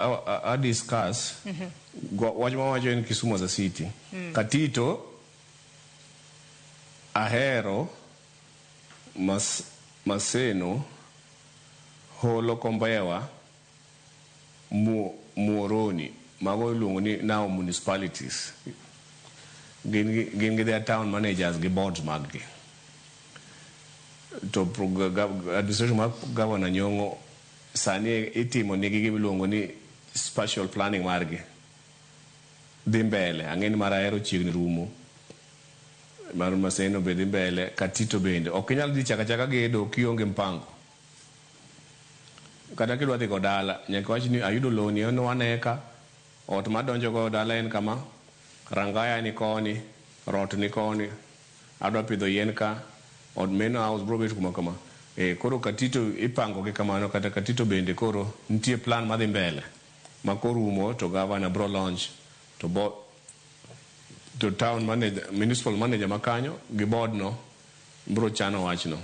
a discuss wach mawacho en Kisumu as a city. Katito Ahero Maseno Holo Kombewa Muhoroni mago iluongo ni now municipalities gin gi their town managers gi boards mag gi to administration mar Governor Nyong'o sani itimo nigi gima iluongo ni spatial planning margi dhi mbele. Ang'e ni mar Ahero chiegni rumo, mar Maseno be dhi mbele, Katito bende. Ok inyal dhi chaka chaka gedo kionge mpango. Kata kidwa dhi go dala, nyaka iwach ni ayudo lowo ni en 1 acre, ot madonjo go dala en kama, rangaya ni koni, rot ni koni, adwa pidho yien ka, ot main house bro bet kuma kama. E, koro Katito ipango gi kamano kata Katito bende koro nitie plan madhi mbele. Ma korumo to governor bro launch to bo to town manager, municipal manager makanyo gi board no bro chano wachno.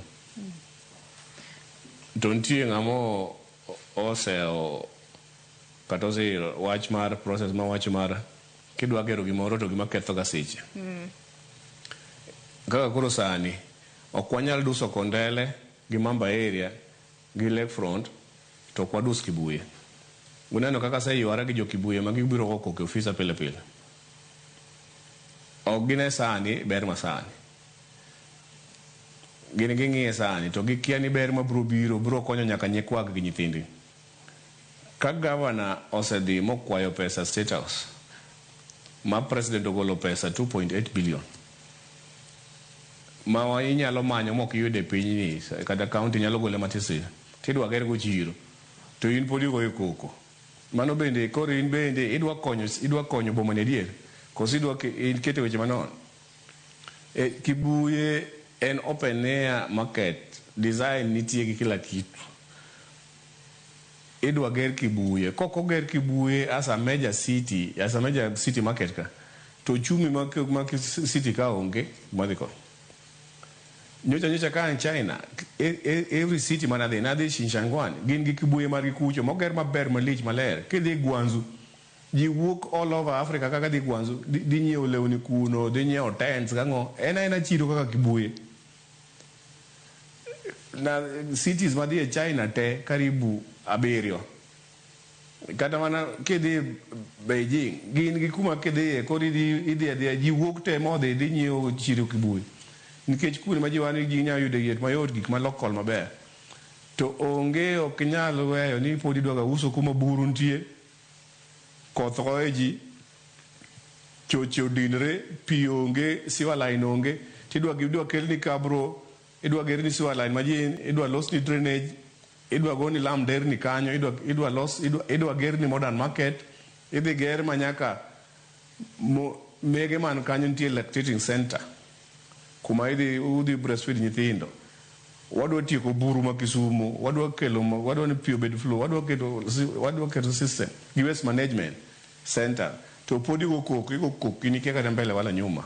To nitie ng'ama osewo kata oseyiro wach mar process ma wach mar kidwa gero gimoro to gima ketho ga seche. Kaka koro sani ok wanyal duso Kondele gi Mamba area gi Lakefront to ok wadus Kibuye. Uneno kaka aseywara gi jo Kibuye ma gibiro go koko e ofisa pile pile. Ok gine sani ber ma sani. Gin ging'iye sani to gikia ni ber mabiro biro biro konyo nyaka nyikwagi gi nyithindgi. Ka gavana osedhi mokwayo pesa State House ma president ogolo pesa 2.8 billion ma inyalo manyo mok iyudo e pinyni kata county nyalo gole matis tidwa ger go chiro to in pod igoyo koko mano bende koro in bende idwa konyo boma ni adier koso idwa ikete weche manono. E, Kibuye en open air market design nitie gi kila kitu. Idwa ger Kibuye kok oger Kibuye as a major city, as a major city market ka to uchumi ma city ka onge madhi koni. Nyocha ka an China, every city manadhi nadhi Shichangwan gin gi Kibuye margi kucho moger maber malich maler. Kidhi Guangzhou ji wuok all over Africa kaka dhi Guangzhou dhi nyiewo lewni kuno, dhi nyiewo tents gang'o en aena chiro kaka Kibuye. Na cities madhi e China te karibu abiriyo kata mana kidhi Beijing gin gi kuma kidhiye koro idhi adhiya ji wuok te modhi dhi nyiewo chiro Kibuye nikech kuonde ma ji wan ji nyalo yude gik mayot, gik ma local maber to onge. Ok inyal weyo ni pod idwaga uso kuma buru nitie, koth goyo ji, choche odinre, pi onge, sewer line onge, tidwa idwa kelni cabro, idwa gerni sewer line majin, idwa losni drainage, idwa goni lam nderni kanyo, idwa los idwa gerni modern market, idhi ger ma nyaka mege man kanyo nitie lactating center kuma idhi udhi breastfeed nyithindo. Wadwa tieko buru ma Kisumu, wadwa kelo wadwa ni pi obed flow, wadwa keto system gi waste management center to pod igo koko, igo koko in ikia kata mbele wala nyuma.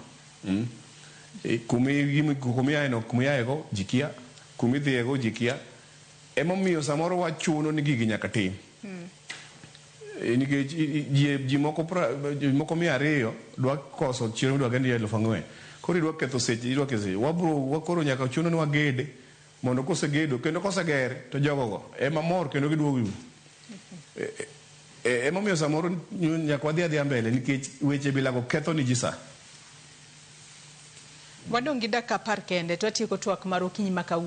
E, kumiaye no, kumiaye go ji kia, kumidhiye go ji kia. Emomiyo samoro wachuno ni gigi nyaka tim. E, nikech ji moko 200 dwa koso chiemo midwa gend 4,000 koro idwa ketho seche, idwa ketho seche wabro koro nyaka chuno ni wagede mondo kosegedo kendo koseger to jogogo ema mor kendo giduogo yudo. E, emomiyo samoro nyaka wadhi adhiya mbele nikech weche bilago ketho ni ji sa. Wadong' gi dakika 10 kende to watieko twak mar okinyi ma kawuono.